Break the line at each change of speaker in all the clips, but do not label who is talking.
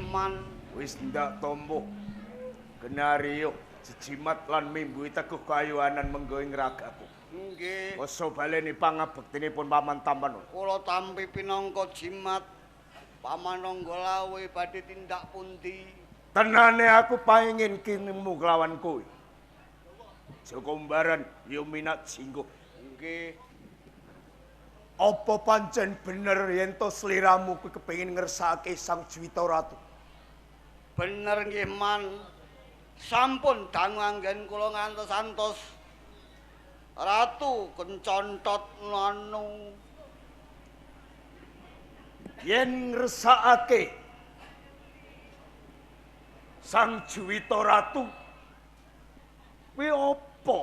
Man.
Wis ndak tombo. Genariyo jejimat lan mimbuhi teguh kayuanan menggo ing ragaku.
Nggih.
Wasa baleni pangabektinipun paman tampan.
Kula tampi pinangka jimat. Paman Rangga Lawe badhe tindak pundi?
Tenane aku paingin kinemu kelawan kowe. Joko Umbaran ya minat jinggo.
Nggih.
Apa pancen bener yen to sliramu kuwi kepengin ngersakake Sang Juwita Ratu?
Bener nggih Man. Sampun dangu anggen kula ngantos-antos Ratu kencontot nanu.
Yen ngersakake Sang Juwita Ratu kuwi apa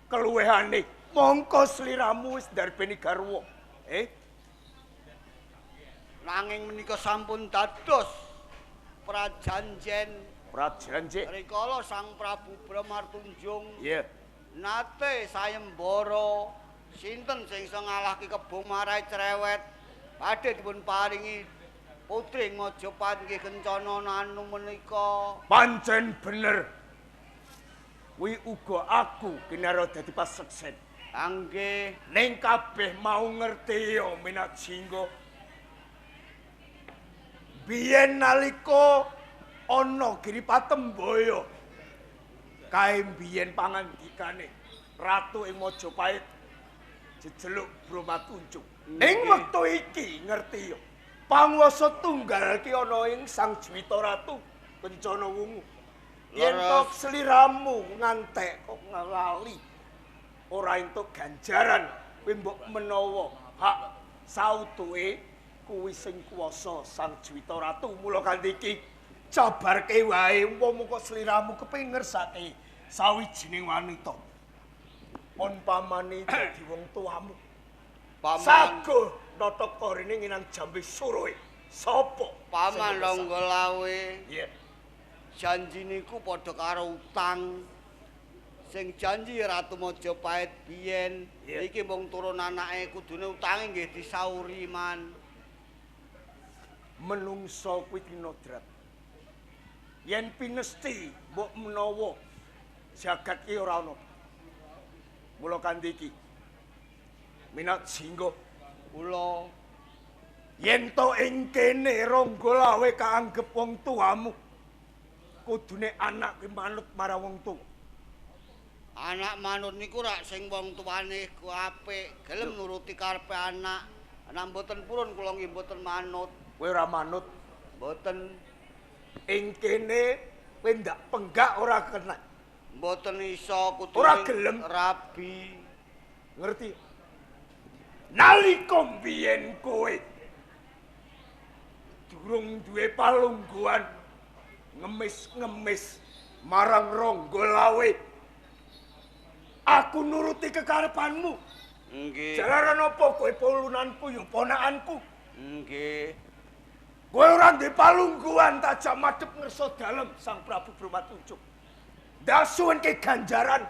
keluwihane? Mongko sliramu wis ndarbeni garwa.
Nanging menika sampun dados prajanjen.
Prajanjen
rikala Sang Prabu Bramartunjung.
Iya.
Nate sayembara sinten sing iso ngalahke Kebo Marai cerewet badhe dipun paringi putri Majapahit nggih Kencana Nanu menika.
Pancen bener. Kuwi uga aku kinara dadi paseksen.
Nggih.
Ning kabeh mau ngerti ya Minat Jinggo. Biyen nalika ana Giri Patembaya kae biyen pangandikane ratu ing Majapahit jejeluk Brahmatunjung. Ning wektu iki ngerti ya panguwasa tunggal ki ana ing Sang Juwita Ratu Kencana Wungu. Yen to sliramu ngantek kok ngelali ora entuk ganjaran kuwi mbok menawa hak sautuhe kuwi sing kuwasa Sang Juwita Ratu. Mula kanthi iki cabarke wae umpama kok sliramu kepengin ngersake sawijining wanita umpamane dadi wong tuamu.
Paman
sago nata korene nginang jambe suruhe sapa?
Paman Rangga Lawe.
Iya.
Janji niku padha karo utang. Sing janji Ratu Majapahit biyen iki mung turun anake kudune utange nggih disauri Man.
Menungso kuwi tinodrat. Yen pinesti mbok menawa jagat ki ora ana. Mula kanthi iki Minat Jinggo
kula
yen to ing kene Rangga Lawe kaanggep wong tuamu kudune anak kuwi manut marang wong tuwa.
Anak manut niku rak sing wong tuane ku apik, gelem nuruti karepe anak. Nek mboten purun kula nggih mboten manut.
Kowe ora manut?
Mboten.
Ing kene kowe ndak penggak ora kena.
Mboten iso kudune
ora gelem
rabi.
Ngerti? Nalika biyen kowe durung duwe palungguhan ngemis-ngemis marang Rangga Lawe, aku nuruti kekarepanmu.
Nggih.
Jalaran apa kowe polunanku ya ponakanku.
Nggih.
Kowe ora ndek palungguhan tajam madhep ngersa dalem Sang Prabu Brahmatunjung. Ndasuwenke ganjaran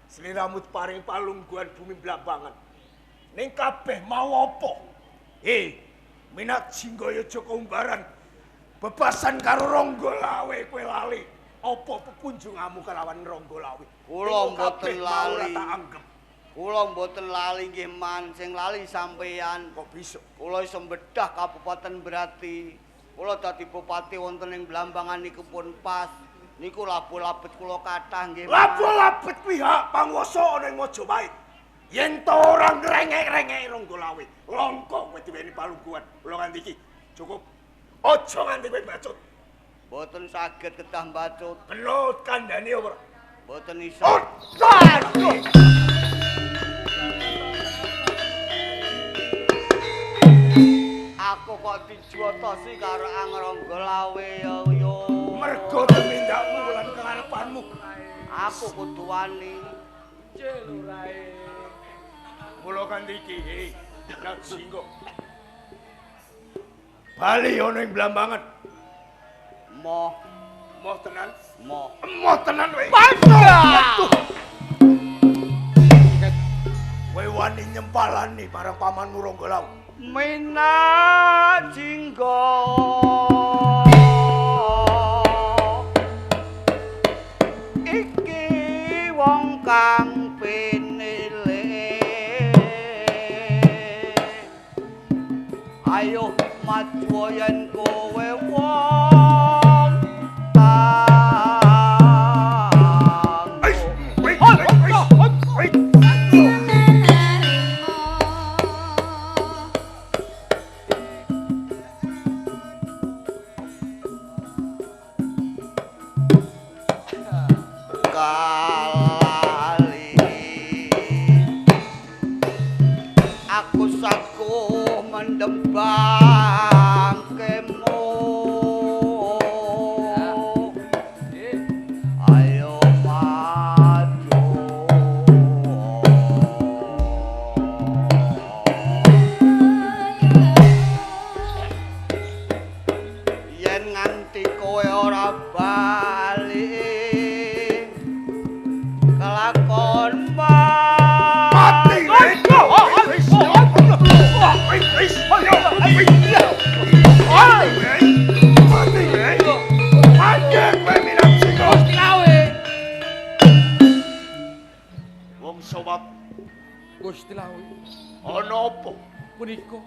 sliramu paring palungguhan bumi Blambangan. Ning kabeh mau apa? Minat Jinggo ya Joko Umbaran bebasan karo Rangga Lawe kowe lali. Apa pepunjungamu kelawan Rangga Lawe?
Kula mboten lali.
Tak anggep.
Kula mboten lali nggih Man, sing lali sampeyan.
Kok bisa?
Kula iso mbedah Kabupaten Brati. Kula dadi bupati wonten ing Blambangan niku pun pas. Niku labu-labet kula kathah nggih.
Labu-labet kuwi hak panguwasa ana ing Majapahit. Yen to ora ngrengek-rengek Rangga Lawe, langka kowe diweni palungguhan. Kula nganti iki cukup. Aja nganti kowe bacut.
Mboten saged kedah bacut.
Kena kandhane ora?
Mboten iso.
Aduh.
Aku kok dijotosi karo Rangga Lawe ya yo.
Mergo tumindakmu lan kekarepanmu.
Aku kudu wani.
Nggih lurae.
Mula kanthi iki, Minat Jinggo. Bali ana ing Blambangan.
Moh.
Moh tenan.
Moh.
Moh tenan kowe.
Waduh.
Kowe wani nyempalani marang pamanmu Rangga Lawe.
Minat Jinggo. Kowe ora bali kelakon
mati. Wong sawat
Gusti Lawi
ana apa
punika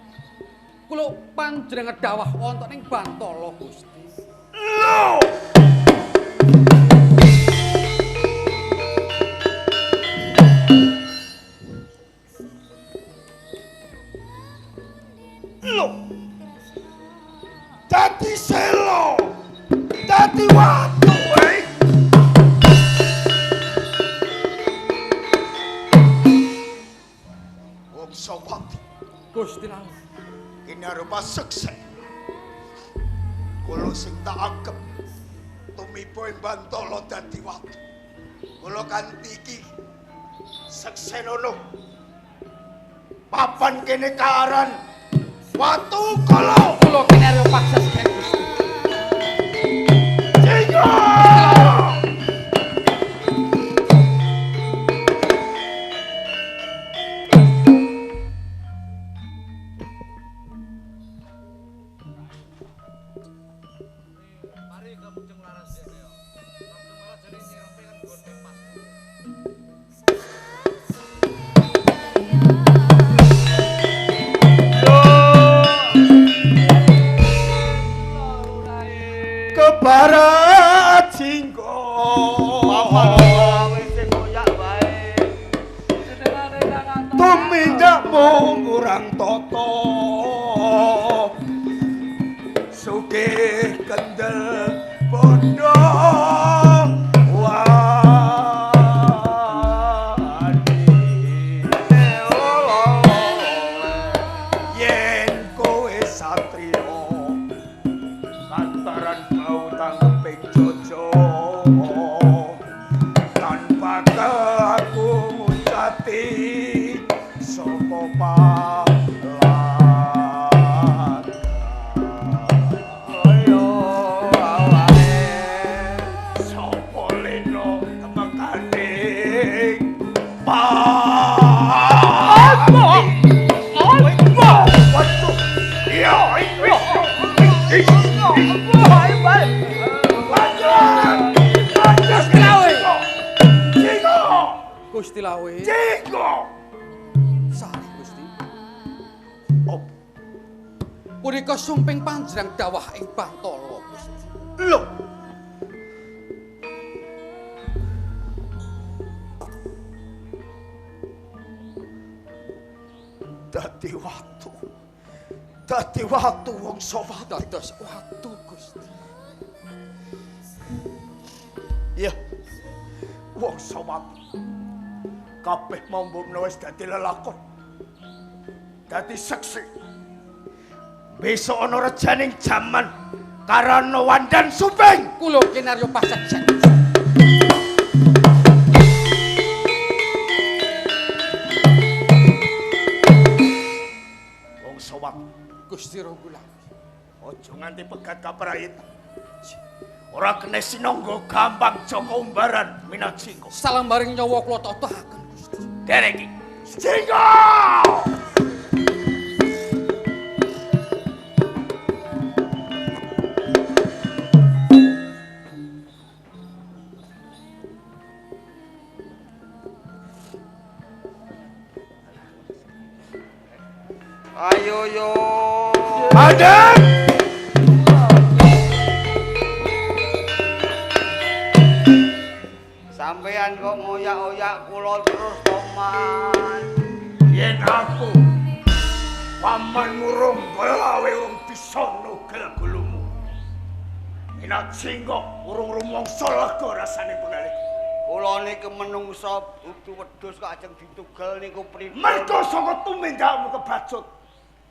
kula panjenengan dawah wonten ing Bantala Gusti.
Lho. Lho. Dadi selo. Dadi watu. Wong sawat
Gusti Lawi
ini arupa sukses. Kula sing tak anggep tumiba ing Bantala dadi watu. Kula kanthi iki seksenono. Papan kene kaaran watu kala.
Kula kinarya paksa seksen Gusti.
Jinggo! Kebarat jinggo tumindakmu kurang toto sugih kendel bondo wani yen kowe satriya lantaran bau tanggeping jojo tanpa aku ngucati saka palaga
ayo awake
sapa leno kemekane
Gusti Lawe.
Jinggo.
Sareh Gusti.
Op.
Punika sumping panjenengan dawah ing Bantala Gusti.
Lho. Dadi watu. Dadi watu wong sawat
dados watu Gusti.
Iya. Wong sawat. Kabeh mambu menawa wis dadi lelakon. Dadi seksi. Besok ana rejaning jaman karana wandan suping.
Kula kinarya paseksen.
Wong sawat
Gusti Ronggo Lawi.
Aja nganti pegat kaprayit. Ora kena sinangga gampang jaka umbaran minajingga.
Salambaring nyawa kula totohaken Gusti.
Derek iki. Jingga!
Ayo yo.
Madam.
Sampeyan kok ngoyak-oyak kula terus to, Man.
Yen aku paman urung gelawe urung bisa nugel gulumu. Minajingga urung rumangsa lega rasane pengalih.
Kula niki menungsa dudu wedhus kok ajeng ditugel niku pripun?
Mergo saka tumindakmu kebacut.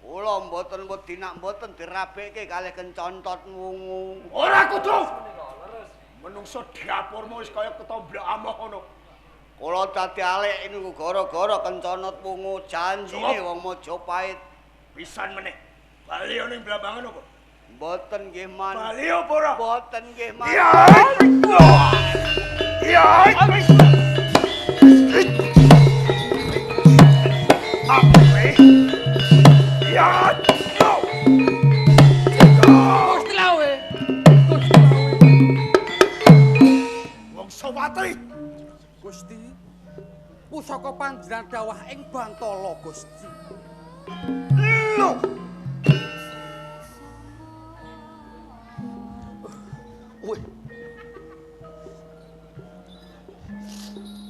Kula mboten wedi nak mboten dirabekke kalih kencontot wungu.
Ora kudu. Menungso dapurmu wis kaya ketomblok amoh ngono.
Kula dadi alik niku gara-gara kenconot wungu janjine wong Majapahit.
Pisan meneh. Bali ning Blambangan apa?
Mboten nggih, Man.
Bali apa ora?
Mboten nggih, Man.
Iya. Iya. Iya.
Gusti Lawe. Gusti Lawe.
Wong Sawatri.
Gusti. Pusaka panjenengan dawah ing Bantala, Gusti.
Lho. Wih.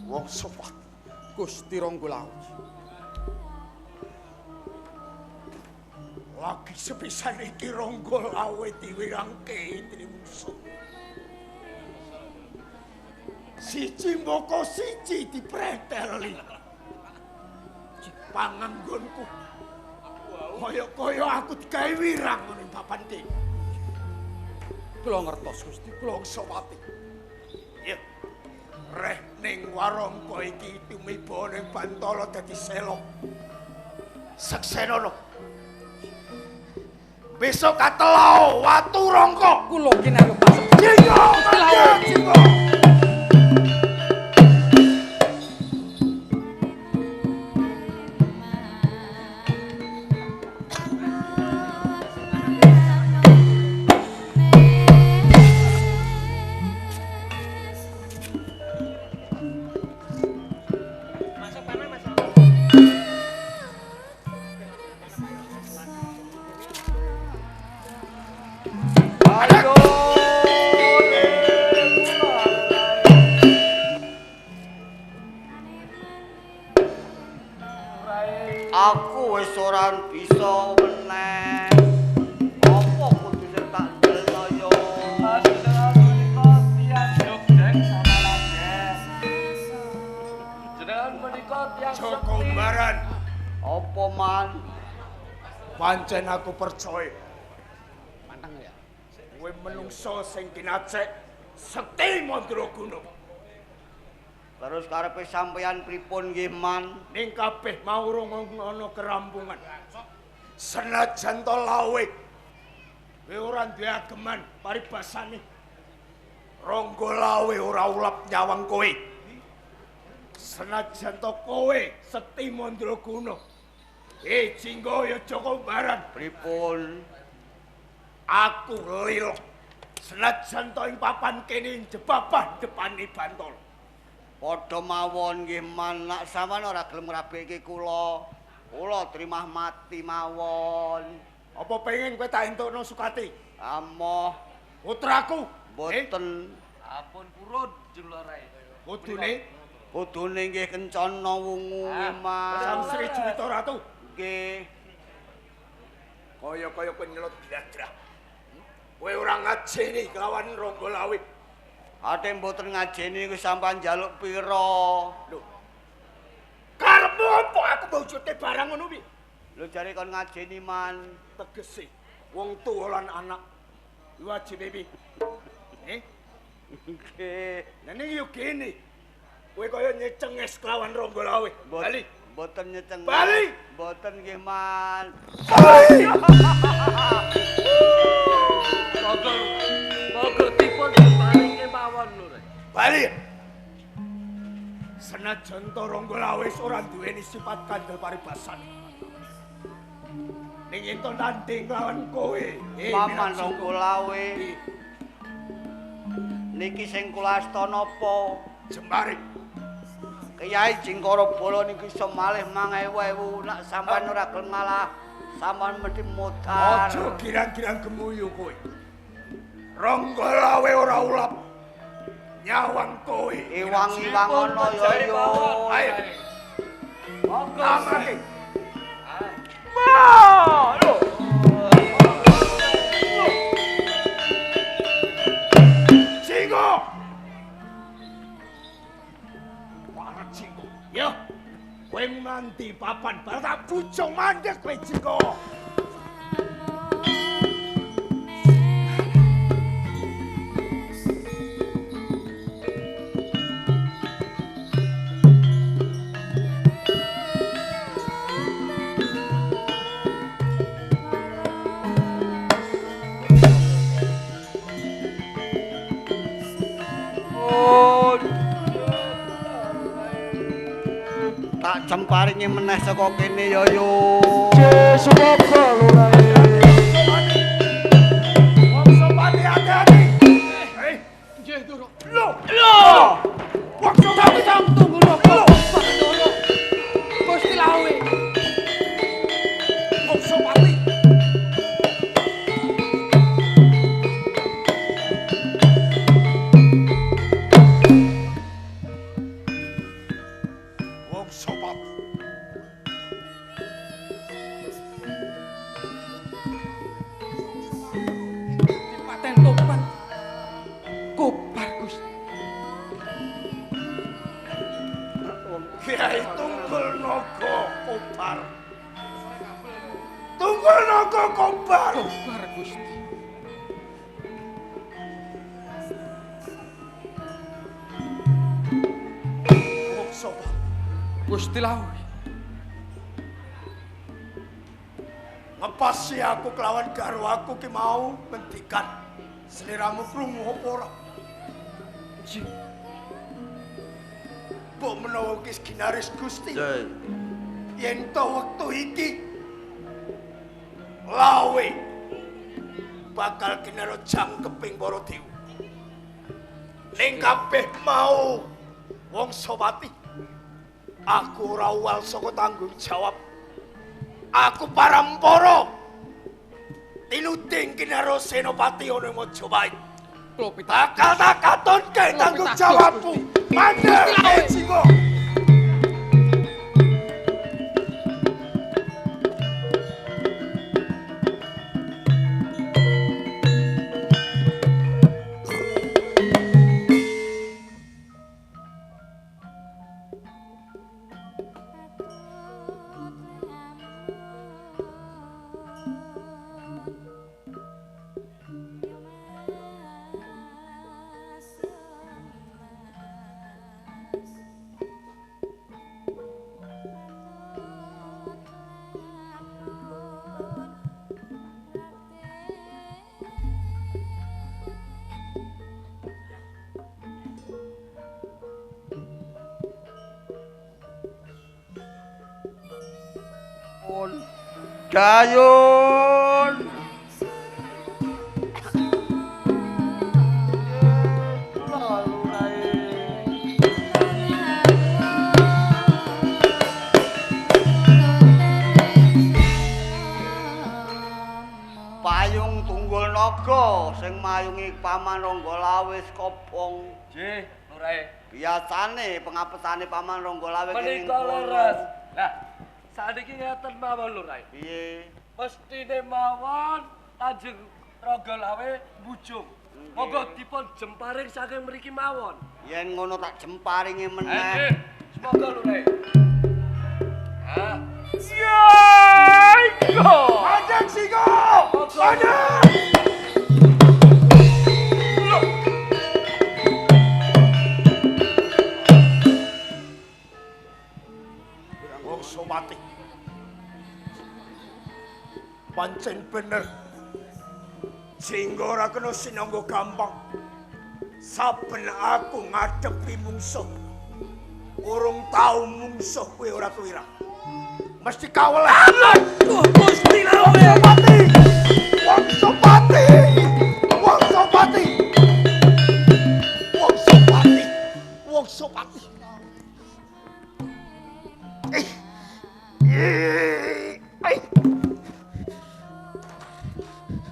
Wong Sawatri.
Gusti Ronggo Lawe.
Lagi sepisan iki Ronggo Lawe diwirangke Triwungsa. Siji mboko siji dipreteli. Panganggonku. Kaya-kaya aku digawe wirang ning papan iki.
Kula ngertos Gusti, kula
Sawati. Iya. Reh ning warangka iki tumiba ning Bantala dadi selo. Seksenono. Besok katelau watu rongko.
Kula kinaryo pasek.
Jinggo, jinggo.
Aku wis ora bisa meneh. Apa kudu sing tak ndelok yo?
Panjenengan menika tiyang Jogja samaladen. Jenengan menika tiyang
Joko Umbaran.
Apa man?
Pancen aku percaya.
Pantang ya.
Kowe menungso sing kinacek sekti mandraguna.
Terus karepe sampeyan pripun nggih man?
Ning kabeh mau urung ana kerampungan. Senajan to lawe kowe ora duwe ageman paribasane. Ronggo Lawe ora ulap nyawang kowe. Senajan to kowe sekti mandraguna. Jinggo ya Joko Umbaran.
Pripun?
Aku lilo. Senajan to ing papan kene jebabah depane Bantala.
Padha mawon nggih man, nak sampean ora gelem ngrabeke kula. Kula trimah mati mawon.
Apa pengen kowe tak entukno Sukati?
Amoh,
putraku.
Mboten.
Ampun purun jeng lore.
Kudune
kudune nggih kencana wungu nggih man.
Sang Sri Juwita Ratu.
Nggih.
Kaya-kaya kowe nyelot gladrah. Kowe ora ngajeni kelawan Ronggo Lawe.
Ate mboten ngajeni iku sampean njaluk pira?
Lho. Karepmu apa aku mbujute barang ngono piye?
Lho jare kon ngajeni man.
Tegese wong tuwa lan anak wajibe piye?
Nggih.
Lah ning yo gene. Kowe kaya nyecenges kelawan Ronggo Lawe. Bali.
Mboten nyecenges.
Bali.
Mboten nggih man.
Bali.
Monggo. Monggo dipun paringi mawon lho.
Bali. Senajan to Ronggo Lawe ora duweni sifat kandel paribasane. Ning yen to tanding lawan kowe,
Paman Ronggo Lawe. Niki sing kula asta napa?
Jembaring.
Kyai Jingkara Bala niki iso malih 5000 nak sampean ora gelem ngalah, sampean mesti modar.
Aja girang-girang gemuyu kowe. Ronggo Lawe ora ulap nyawang kowe.
Iwang-iwang ana ya yo.
Ayo.
Monggo.
Amake.
Wah, lho.
Jinggo. Para Jinggo. Yo. Kowe mandi papan bar tak bujung mandek kowe Jinggo.
tak jemparingi meneh saka kene ya yo.
Nggih, sumangga lurahe.
Wangsapati ati-ati.
Nggih, Ndoro.
Lho, lho. Wangsapati
sang tunggu napa? Ndoro. Gusti Lawe.
Wangsapati. Wangsapati.
Dipaten topan. Kobar Gusti.
Kiai Tunggul Naga kobar. Tunggul Naga kobar.
Kobar Gusti.
Wangsapati.
Gusti Lawe.
Ngepasi aku kelawan garwaku ki mau mendikan. Seliramu krungu apa ora?
Nggih.
Mbok menawa ki ginaris Gusti. Yen to wektu iki Lawe bakal kinara jangkeping para dewa. Ning kabeh mau Wangsapati, aku ora uwal saka tanggung jawab. Aku parampara tinuding kinara senopati ana ing Majapahit.
Kula pitados.
Bakal tak katonke tanggung jawabmu. Mandek Singo.
Dayun. Payung Tunggul Naga sing mayungi Paman Rangga Lawe kobong.
Nggih, lurahe.
Biasane pengapesane Paman Rangga Lawe kene.
Menika leres. Lah, saniki ngeten mawon lurahe.
Piye?
Mestine mawon Kanjeng Rangga Lawe mbujung. Monggo dipun jemparing saking mriki mawon.
Yen ngono tak jemparingi meneh.
Nggih, semoga lurahe. Ah.
Yo! Mandek Singo! Mandek! Wangsapati. Pancen bener. Jinggo ora kena sinangga gampang. Saben aku ngadepi mungsuh, urung tau mungsuh kowe ora tuwirang. Mesti kaweleh.
Aduh, Gusti Lawe.
Wangsapati! Wangsapati! Wangsapati! Wangsapati! Wangsapati!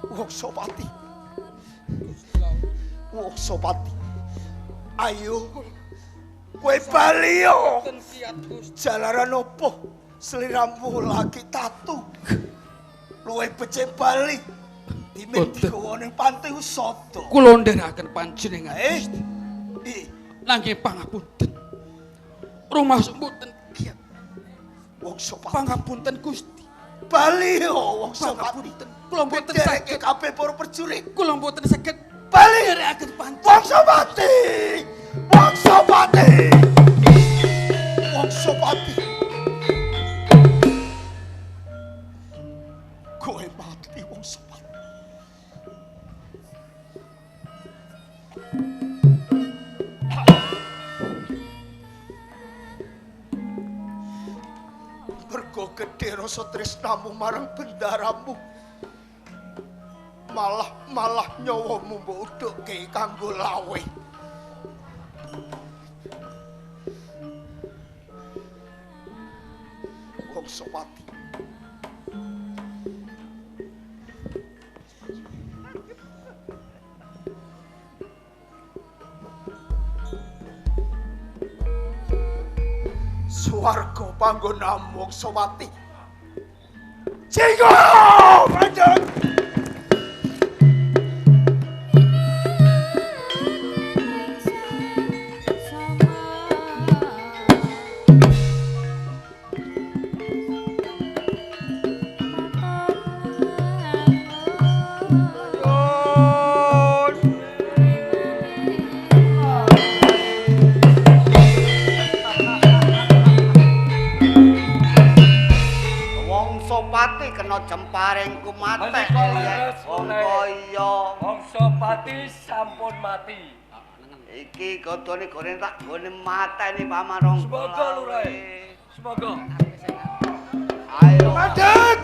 Wangsapati. Wangsapati. Ayo. Kowe bali yo. Jalaran opo? Seliramu lagi tatu. Luwih becik bali. Dimin digawa ning pantai Usada.
Kula ndherekaken panjenengan Gusti. Nanging pangapunten. Rumaos mboten kiat.
Wangsapati.
Pangapunten Gusti.
Bali yo Wangsapati.
Kula mboten saged
kabeh para prajurit.
Kula mboten saged
bali
nderekaken panjenengan.
Wangsapati. Wangsapati. Wangsapati. Kowe mati Wangsapati. Rasa tresnamu marang bendaramu. Malah nyawamu mbok udhukke kanggo lawe. Wongsopati. Swarga panggonamu Wongsopati. Jinggo panjang.
Jemparingku mati. Iya.
Wongsopati sampun mati.
Iki godhone gone tak gone mateni Paman Ronggo.
Semoga Lurah. Semoga.
Ayo.
Mandek.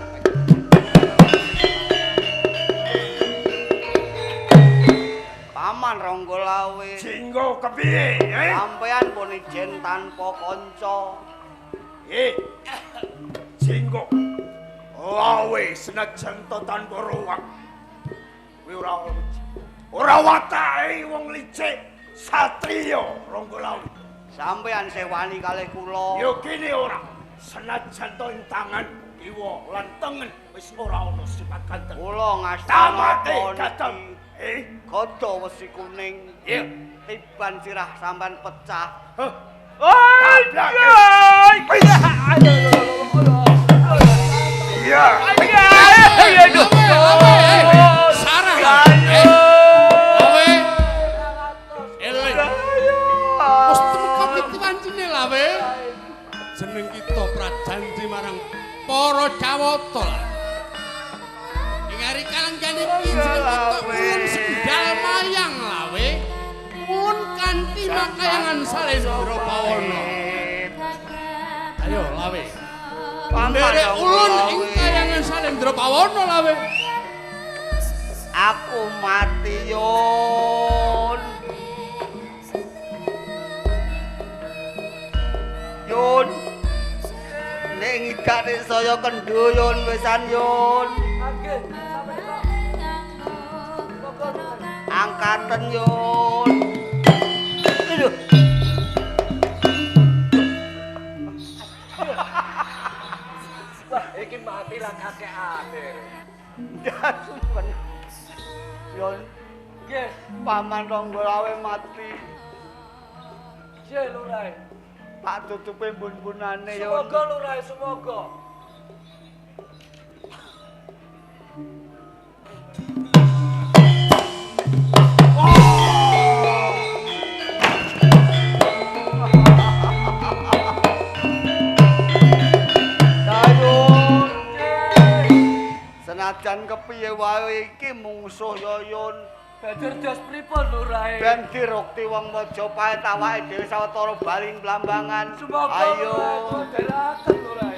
Paman Ronggo Lawe.
Jinggo kepiye?
Sampeyan pun ijen tanpa kanca.
Jinggo. Lawe senajan to tanpa ruwak. Kuwi ora watake wong licik satriya Ronggo Lawe.
Sampeyan sewani kalih kula.
Ya kene ora. Senajan to ing tangan kiwa lan tengen wis ora ana sifat ganteng.
Kula ngastana
gathong.
Godha wesi kuning.
Iya.
Tiban sirah sampean pecah.
Heh. Iya.
Sarah. Lawe. Eling. Wis tumeka pitiwancine lawe. Jeneng kita prajanji marang para Jawata. Ing ari kalenggan iki jeneng kita ulun sendal mayang lawe. Ulun kanthi makayangan Salendra Bawana. Ayo lawe. Nderek ulun ing kayangan Salendra Bawana lawe.
Aku mati Yun. Yun. Nek ngidane saya kendho Yun wisan Yun.
Nggih, sampeyan kok.
Angkaten Yun. Aduh.
Wah, iki mati lah kakekane.
Ndasmen. Yun.
Nggih,
Paman Ronggo Lawe mati.
Nggih, Lurah.
Tak tutupe bun-bunane Yun.
Semoga Lurah, semoga.
Senajan kepiye wae iki mungsuh ya Yun.
Banjur dos pripun Lurah?
Ben dirukti wong Majapahit awake dhewe sawetara bali Blambangan.
Semoga
Ayo.
Dherekaken Lurah.